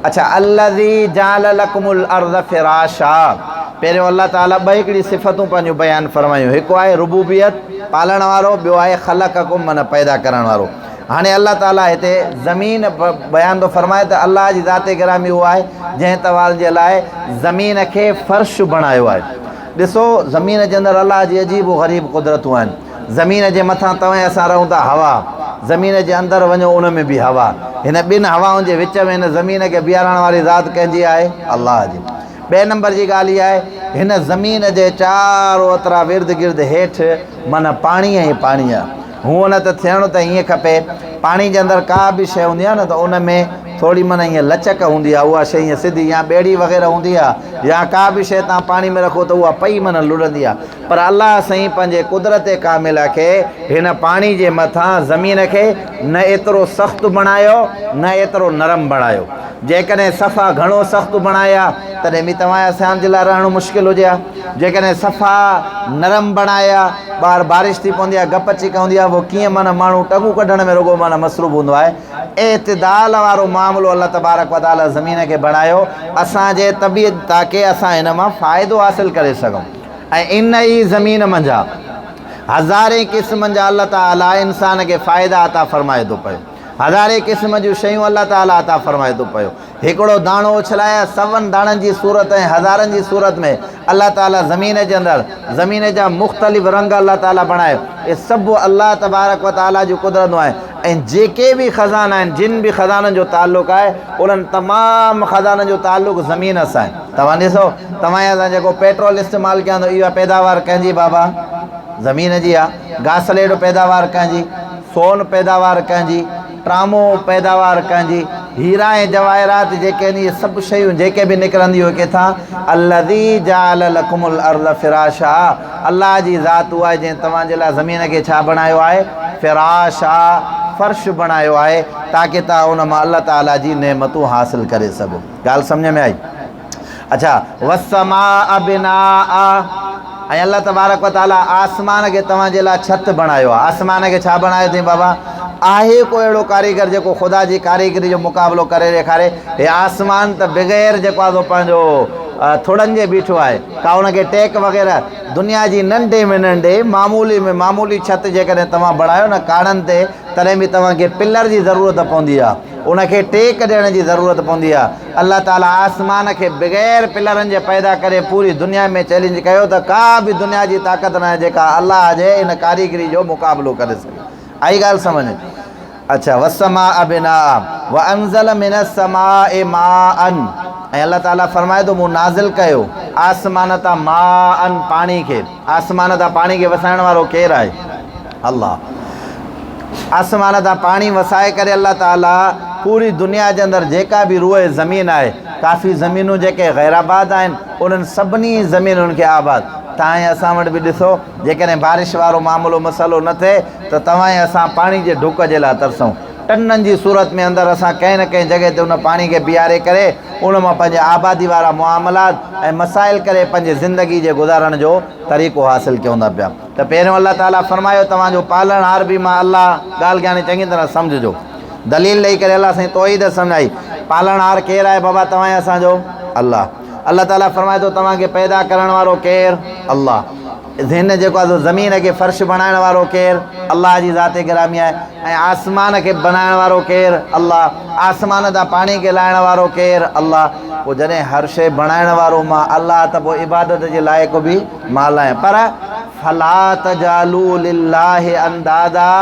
اڇا الذي جعل لڪم الارض فراشا پهريون الله تعالي ٻه هڪڙي صفتون پنهنجون بيان فرمايون هڪ آهي ربوبيت پالڻ وارو ٻيو آهي خلقڪم معنی پيدا ڪرڻ وارو هاڻي الله تعالي هتي زمين بيان ٿو فرمائي ته الله جي ذات گرامي اهو آهي جنهن توهان جي لاء زمين کي فرش بڻايو آهي ڏسو زمين جي اندر الله جي عجيب و غريب قدرتون آهن زمين جي مٿان توهين اسان رهون ٿا هوا، زمين جي اندر وڃو ان ۾ به هوا. هن ٻن هوائن جي وچ ۾ هن زمين کي بيهارڻ واري ذات ڪنهن جي آهي؟ الله جي. ٻئي نمبر جي ڳالهه اها آهي هن زمين جي چارو اطراف ارد گرد هيٺ معنيٰ پاڻي ۽ پاڻي آهي. هونء نه ته ٿيڻ ته ائين کپي پاڻي جي اندر ڪا به شيء هوندي آهي نه ته ان ۾ ٿوري معنيٰ ائين لچڪ هوندي آهي اها شيء ائين سڌي يا ٻيڙي وغيره هوندي آهي يا ڪا به شيء توهان پاڻي ۾ رکو ته اها پئي معنيٰ لڙندي آهي. پر الله سائين پنهنجي قدرت ڪامله کي هن پاڻي جي مٿان زمين کي نه ايترو سخت بڻايو نه ايترو نرم بڻايو. جيڪڏهن صفا گهڻو سخت بڻائي ها تڏهن به توهان ۽ اسان جي لاء رهڻ مشڪل هجي ها. جيڪڏهن صفا نرم بڻائي ها ٻاهر بارش ٿي پوندي آهي گپ چڪ هوندي آهي اهو ڪيئن معنيٰ ماڻهو ٽنگون ڪڍڻ ۾ رڳو معنيٰ مصروف هوندو آهي. اعتدال وارو معاملو الله تبارڪ وتعاليٰ زمين کي بڻايو اسان جي طبيعت تاڪه اسان هن مان فائدو حاصل ڪري سگهون. ۽ ان ئي زمين منجهان هزارين قسمن جا الله تعاليٰ انسان کي فائدا عطا فرمائي ٿو پيو. هزارين قسم جون شيون الله تعاليٰ عطا فرمائي ٿو پيو. هڪڙو داڻو اڇلائي سون داڻن جي صورت ۽ هزارن جي صورت ۾ الله تعاليٰ زمين جي اندر زمين جا مختلف رنگ الله تعاليٰ بڻائي. اهي سڀ الله تبارڪ و تعاليٰ جون قدرتون آهن ۽ جيڪي به خزانا آهن جن به خزانن جو تعلق آهي انهن تمام خزانن جو تعلق زمين سان آهي. توهان ڏسو توهان ۽ اسان جيڪو پيٽرول استعمال ڪيان ٿو اها پيداوار ڪنهن جي بابا زمين جي آ گاسليٽ پيداوار ڪنهن جي سون پيداوار ڪنهن جي ٽرامو پيداوار ڪنهن جي هيرا ۽ جواهرات جيڪي آهن اهي سڀ شيون جيڪي به نڪرنديون ڪٿان الذي جعل لكم الارض فراشا الله جي ذات اها آهي جنهن توهان جي لاء زمين کي ڇا بڻايو آهي فراشا فرش بڻايو آهي تاڪه توهان ان مان الله تعالي جي نعمتون حاصل ڪري سگهو ڳالهه سمجھ ۾ آئي اڇا والسماء بناء ۽ الله تبارڪ وتعالي آسمان کي توهان جي لاء ڇت بڻايو آهي آسمان کي ڇا بڻايو اٿئي بابا آهي ڪو اهڙو ڪاريگر جيڪو خدا جي ڪاريگري جو مقابلو ڪري ڏيکاري هي آسمان ته بغير جيڪو آهي سو پنهنجو ٿڙن جي بيٺو آهي ڪا ان کي ٽيڪ وغيره دنيا جي ننڍي ۾ ننڍي معمولي ۾ معمولي ڇت جيڪڏهن توهان بڻايو نه ڪاڙن تي تڏهن به توهان کي پلر جي ضرورت پوندي آهي ان کي ٽيڪ ڏيڻ جي ضرورت پوندي آهي. الله تعاليٰ آسمان کي بغير پلرن جي پيدا ڪري پوري دنيا ۾ چئلينج ڪيو ته ڪا به دنيا جي طاقت ناهي جيڪا الله جي ان ڪاريگري جو مقابلو ڪري سگهي. آئي ڳالهه سمجهه ۾؟ اڇا والسماء بناء وانزل من السماء ماء ۽ الله تعاليٰ فرمائي ٿو مون نازل ڪيو آسمان تان ماء پاڻي کي آسمان تان پاڻي کي وسائڻ وارو ڪير آهي؟ الله. آسمان تان پاڻي وسائي ڪري الله تعالي پوري دنيا جي اندر جيڪا به روء زمين آهي، ڪافي زمينون جيڪي غير آباد آهن، انهن سڀني زمينن کي آباد. توهان ۽ اسان وٽ به ڏسو، جيڪڏهن بارش وارو معاملو مسئلو نه ٿئي ته توهان ۽ اسان پاڻي جي ڍڪ جي لاء ترسون. ٽنن جي صورت ۾ اندر اسان ڪنهن نه ڪنهن جڳهه تي ان پاڻي کي بيهاري ڪري ان مان پنهنجي آبادي وارا معاملات ۽ مسائل ڪري پنهنجي زندگي جي گذارڻ جو طريقو حاصل ڪيون ٿا پيا. ته پهريون الله تعاليٰ فرمايو توهان جو پالڻهار به مان الله، ڳالهه کي هاڻي چڱي طرح سمجهجو. دليل ڏئي ڪري الله سائين توحيد سمجهائي. پالڻهار ڪير آهي بابا توهان ۽ اسان جو؟ الله. الله تعاليٰ فرمائي ٿو توهان کي پيدا ڪرڻ وارو ڪير؟ الله. هن جيڪو آهي سو زمين کي فرش بڻائڻ وارو ڪير؟ الله جي ذات گرامي آهي. ۽ آسمان کي بنائڻ وارو ڪير؟ الله. آسمان تان پاڻي کي لاهڻ وارو ڪير؟ الله. پوء جڏهن هر شيء بڻائڻ وارو مان الله ته پوء عبادت جي لائق به مان الله آهيان. پر فلا تجعلوا لله اندادا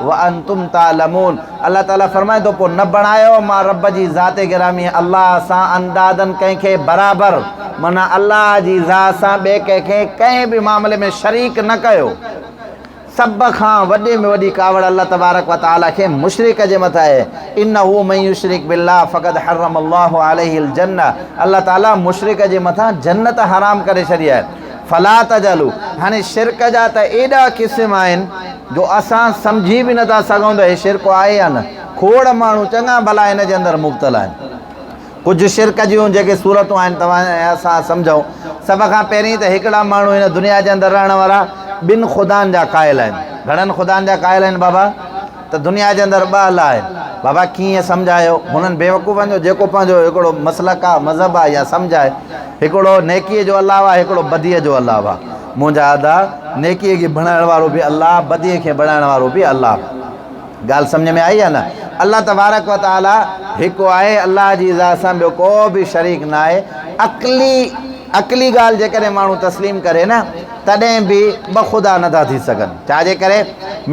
وانتم تعلمون الله تعالي فرمائي ٿو پوء نه بڻايو مان رب جي ذات گرامي الله سان اندادن ڪنهن کي برابر معنيٰ الله جي ذات سان ٻئي ڪنهن کي ڪنهن به معاملي ۾ شريڪ نه ڪيو. سڀ کان وڏي ۾ وڏي ڪاوڙ الله تبارڪ و تعالي کي مشرڪ جي مٿان آهي، انه من يشرڪ بالله فقد حرم الله عليه الجنه الله تعالي مشرڪ جي مٿان جنت حرام ڪري ڇڏي آهي. فلا تجعلوا هاڻي شرڪ جا ته ايڏا قسم آهن جو اسان سمجهي به نٿا سگهون ته هي شرڪ آهي يا نه، کوڙ ماڻهو چڱا ڀلا هن جي اندر مبتلا آهن. ڪجهه شرڪ جون جيڪي صورتون آهن توهان ۽ اسان سمجهون. سڀ کان پهرين ته هڪڙا ماڻهو هن دنيا جي اندر رهڻ وارا ٻن خدائن جا قائل آهن. گهڻن خدائن جا قائل آهن بابا؟ ته دنيا جي اندر ٻه الله آهن. بابا ڪيئن سمجهايو هنن بيوقوفن جو جيڪو پنهنجو هڪڙو مسلڪ آ، مذهب آ يا سمجهه آهي. هڪڙو نيڪيء جو الله آ، هڪڙو بديء جو الله آ. منهنجا ادا، نيڪيء کي بڻائڻ وارو به الله، بديء کي بڻائڻ وارو به الله. ڳالهه سمجهه ۾ آئي يا نه؟ الله تبارڪ و تعاليٰ هڪ آهي، الله جي ذات سان ٻيو ڪو به شريڪ ناهي. عقلي عقلي ڳالهه جيڪڏهن ماڻهو تسليم ڪري نه تڏهن به ٻه خدا نه ٿا ٿي سگهن. ڇا جي ڪري؟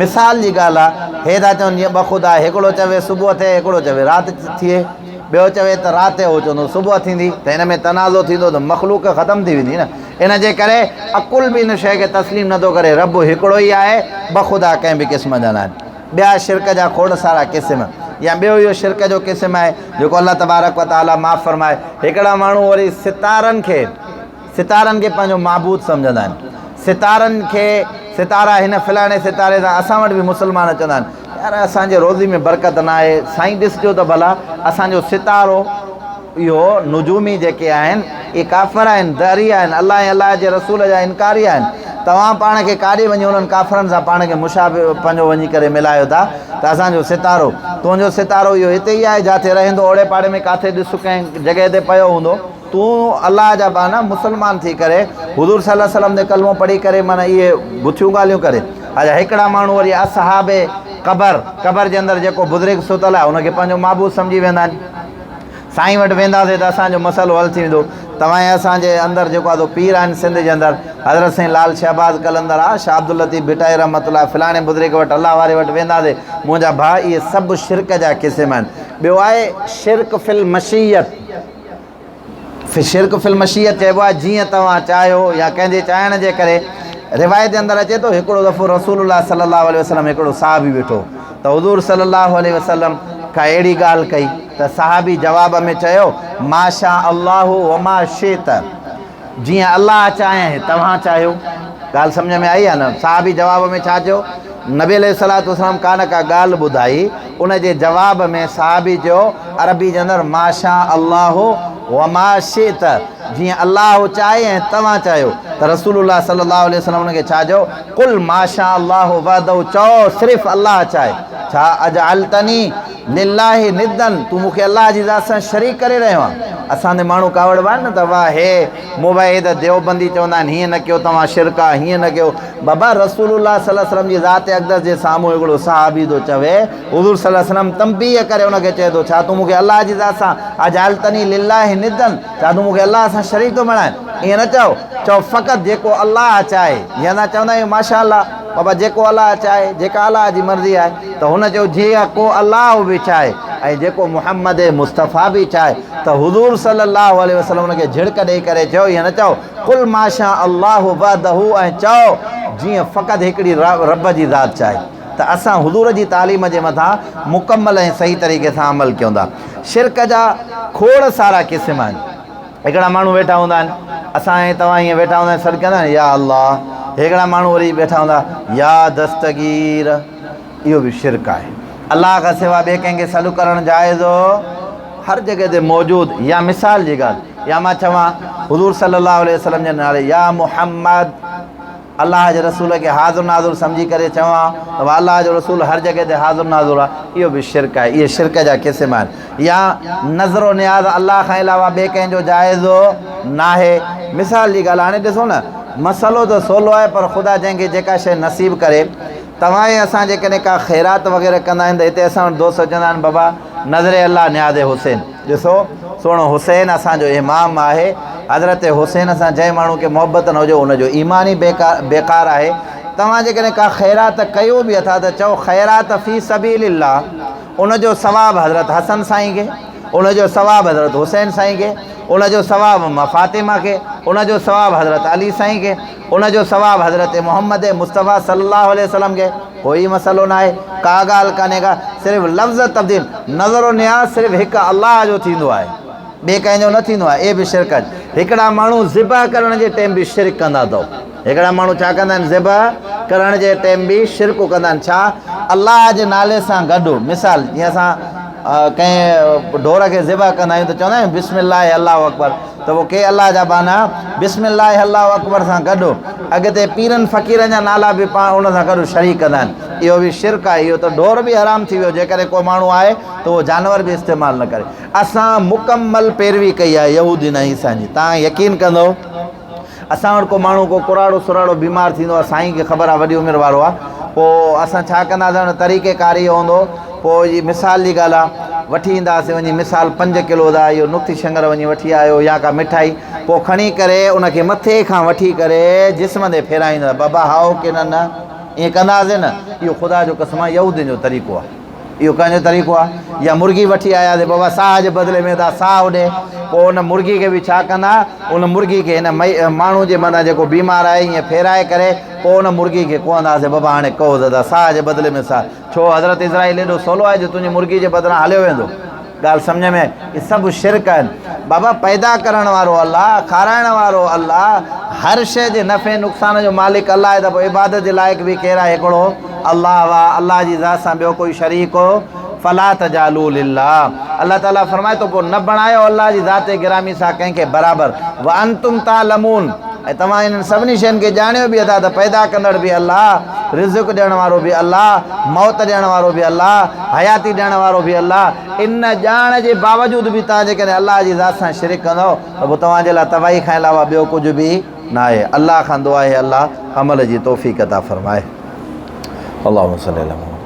مثال جي ڳالهه آ، هي ٿا چون جيئن ٻه خدا، هڪڙو چوي صبح ٿئي، هڪڙو چوي رات ٿئي، ٻيو چوي ته رات ٿئي، هو چوندو صبح ٿيندي ته هن ۾ تنازع ٿيندو ته مخلوق ختم ٿي ويندي نه. ان جي ڪري عقل به ان شيء کي تسليم نه ٿو ڪري، رب هڪڙو ئي آهي، ٻه خدا ڪنهن به قسم جا ناهن. ٻيا شرڪ جا کوڙ سارا قسم يا ٻيو اهو شرڪ جو قسم آهي جيڪو الله تبارڪ و تعاليٰ معاف فرمائي، هڪڙا ماڻهو وري ستارن کي ستارن کي پنهنجو معبود سمجهندا آهن، ستارن کي ستارا هن فلاڻي ستاري سان اسان وٽ به مسلمان چوندا آهن يار اسان جي روزي ۾ برڪت ناهي سائين ڏسجو ته ڀلا اسان جو ستارو اهو نجومي جيڪي آهن اهي ڪافر آهن، دهري آهن، الله ۽ الله جي رسول جا انڪاري آهن، توهان پاڻ کي ڪاڏي وڃي انهن ڪافرن سان پاڻ کي مشابه پنهنجو وڃي ڪري ملايو ٿا ته اسان جو ستارو، تنهنجو ستارو اهو هتي ئي آهي جاٿي رهندو اوڙي پاڙي ۾ ڪاٿي ڏس ڪنهن جڳهه تي پيو هوندو، تون الله جا ٻانها مسلمان ٿي ڪري حضور صلي الله عليه وسلم تي ڪلمو پڙهي ڪري معنيٰ اهي بٿيون ڳالهيون ڪري. اڇا هڪڙا ماڻهو وري اصحاب قبر، قبر جي اندر جيڪو بزرگ ستل آهي ان کي پنهنجو معبود سمجهي ويندا آهن. سائين وٽ وينداسين ته اسان جو مسئلو حل ٿي ويندو. توهان ۽ اسان جي اندر جيڪو آهي سو پير آهن سنڌ جي اندر حضرت سائين لال شهباز قلندر آ شاهه عبداللطيف ڀٽائي رحمة الله فلاڻي بزرگ وٽ الله واري وٽ وينداسين منهنجا ڀاء اهي سڀ شرڪ جا قسم آهن. ٻيو آهي شرڪ في المشيت شرڪ في المشيت چئبو آهي جيئن توهان چاهيو يا ڪنهن جي چاهڻ جي ڪري روايت جي اندر اچي ٿو هڪڙو دفعو رسول الله صلي الله عليه وسلم هڪڙو صحابي ويٺو ته حضور صلي الله عليه وسلم کا اهڙي ڳالهه ڪئي ته صحابي جواب ۾ چيو، ما شاء الله وما شئت، جيئن الله چاهي ۽ توهان چاهيو. ڳالهه سمجهه ۾ آئي يا نه؟ صحابي جواب ۾ ڇا چيو؟ نبي عليه الصلوة والسلام ڪا نه ڪا ڳالهه ٻڌائي، ان جي جواب ۾ صحابي چيو، عربي جي اندر ما شاء الله وما شئت، جيئن الله چاهي ۽ توهان چاهيو ته رسول الله صلي الله عليه وسلم ان کي ڇا چيو؟ قل ما شاء الله وحده، چئو صرف الله چاهي. ڇا اجعلتني لله ندا، تون مون کي الله جي ذات سان شريڪ ڪري رهيو آهين. اسان تي ماڻهو ڪاوڙبا آهن نه ته واهه هي موحد ديوبندي چوندا آهن هيئن نه ڪيو توهان شرڪ آهي هيئن نه ڪيو. بابا رسول الله صلي الله عليه وسلم جي ذات اقدس جي سامهون هڪڙو صحابي ٿو چوي حضور صلي الله عليه وسلم تنبيهه ڪري ان کي چئي ٿو ڇا تون مون کي الله جي ذات سان اجعلتني لله ندا ڇا تون مون کي الله سان شريڪ ٿو بڻائين ائين نه چئو چئو فقط جيڪو الله چاهي جيئن اسان چوندا آهيون ماشاء الله بابا جيڪو الله چاهي جيڪا الله جي مرضي آهي ته هن چيو جيئن ڪو الله به چاهي ۽ جيڪو محمد مصطفيٰ به چاهي ته حضور صلي الله عليه وسلم ان کي جهڙڪ ڏئي ڪري چيو ائين نه چئو قل ما شاء الله وحده ۽ چئو جيئن فقط هڪڙي رب جي ذات چاهي ته اسان حضور جي تعليم جي مٿان مڪمل ۽ صحيح طريقي سان عمل ڪيون ٿا. شرڪ جا کوڙ سارا قسم آهن. هڪڙا ماڻهو ويٺا هوندا آهن، اسان ۽ توهان ائين ويٺا هوندا آهيون سڏ ڪندا آهن يا الله، هڪڙا ماڻهو وري ويٺا هوندا يا دستگير، اهو به شرڪ آهي. الله کان سوا ٻئي ڪنهن کي سڏ ڪرڻ جائز هر جڳهه تي موجود يا مثال جي ڳالهه يا مان چوان حضور صلي الله عليه وسلم جي نالي يا محمد الله جي رسول کي حاضر ناظر سمجهي ڪري چوان ته الله جو رسول هر جڳهه تي حاضر ناظر آهي اهو به شرڪ آهي اهي شرڪ جا قسم آهن يا نظر و نياز الله کان علاوه ٻئي ڪنهن جو جائز ناهي مثال جي ڳالهه هاڻي ڏسو نه مسئلو ته سولو آهي پر خدا جنهن کي جيڪا شيء نصيب ڪري توهان ۽ اسان جيڪڏهن ڪا خيرات وغيره ڪندا آهيون ته هتي اسان وٽ دوست چوندا آهن بابا نظر الله نياز حسين ڏسو سهڻو حسين اسان جو امام آهي حضرت حسين سان جنهن ماڻهو کي محبت نه هجي ان جو ايمان ئي بيڪار آهي توهان جيڪڏهن ڪا خيرات ڪيو به اٿا ته چئو خيرات في سبيل الله ان جو ثواب حضرت حسن سائين کي ان جو ثواب حضرت حسين سائين کي ان جو ثواب اما فاطمه کي ان جو ثواب حضرت علي سائين کي ان جو ثواب حضرت محمد مصطفيٰ صلي الله عليه وسلم کي ڪوئي مسئلو ناهي ڪا ڳالهه ڪانهي ڪا صرف لفظ تبديل نظر و نياز صرف هڪ الله جو ٿيندو آهي ٻئي ڪنهن جو نه ٿيندو آهي اهي به شرڪ آهن هڪڙا ماڻهو ذبح ڪرڻ جي ٽيم به شرڪ ڪندا اٿو هڪڙا ماڻهو ڇا ڪندا آهن ذبح ڪرڻ جي ٽيم به شرڪ ڪندا آهن ڇا الله جي نالي سان گڏ مثال جيئن اسان ڪنهن ڍور کي ذبح ڪندا آهيون ته چوندا آهيون بسم الله الله اڪبر ته پوء ڪي الله جا ٻانها بسم الله الله اڪبر سان گڏ اڳتي پيرن فقيرن جا نالا به پاڻ ان سان گڏ شريڪ ڪندا آهن. اهو به شرڪ آهي. اهو ته ڍور به حرام ٿي ويو. جيڪڏهن ڪو ماڻهو آهي ته اهو جانور به استعمال نه ڪري. اسان مڪمل پيروي ڪئي آهي يهودين ۽ عيسائين جي. توهان يقين ڪندو اسان وٽ ڪو ماڻهو ڪو ڪراڙو سراڙو بيمار ٿيندو آهي سائين کي خبر آهي وڏي عمر وارو آهي پوء اسان ڇا ڪنداسين ان طريقي ڪار اهو هوندو پوء جي مثال جي ڳالهه آهي وٺي اينداسين وڃي مثال پنج ڪلو دا اهو نقطي شنگر وڃي وٺي آيو يا ڪا مٺائي پوء کڻي ڪري ان کي مٿي کان وٺي ڪري جسم تي ڦيرائيندا بابا هائو ڪي نه نه ائين ڪنداسين نه اهو خدا جو قسم آهي يهودين جو طريقو آهي اهو ڪنهن جو طريقو آهي؟ يا مرغي وٺي آياسين بابا ساهه جي بدلي ۾ ادا ساهه ڏي. پوء ان مرغي کي به ڇا ڪندا؟ ان مرغي کي هن ماڻهو جي مٿان جيڪو بيمار آهي ائين ڦيرائي ڪري پوء ان مرغي کي ڪهنداسين بابا هاڻي ڪهوس ادا ساهه جي بدلي ۾ ساهه. ڇو حضرت عزرائيل ايڏو سولو آهي جو تنهنجي مرغي جي بدران هليو ويندو. ڳالهه سمجهه ۾ آئي؟ اهي سڀ شرڪ آهن. بابا پيدا ڪرڻ وارو الله، کارائڻ وارو الله، هر شيء جي نفعي نقصان جو مالڪ الله آهي ته پوء عبادت جي لائق به ڪير آهي؟ هڪڙو الله واه الله جي ذات سان ٻيو ڪوئي شريڪ فلا تجعلوا لله الله تعالي فرمائي ٿو پوء نه بڻايو الله جي ذات گرامي سان ڪنهن کي برابر وانتم تعلمون ۽ توهان انهن سڀني شين کي ڄاڻيو به اٿا ته پيدا ڪندڙ به الله رزق ڏيڻ وارو به الله موت ڏيڻ وارو به الله حياتي ڏيڻ وارو به الله ان ڄاڻ جي باوجود به توهان جيڪڏهن الله جي ذات سان شرڪ ڪندؤ ته پوء توهان جي لاء تباهي کان علاوه ٻيو ڪجهه به ناهي الله کان دعا آهي الله عمل جي توفيق عطا فرمائي اللهم صل علي محمد.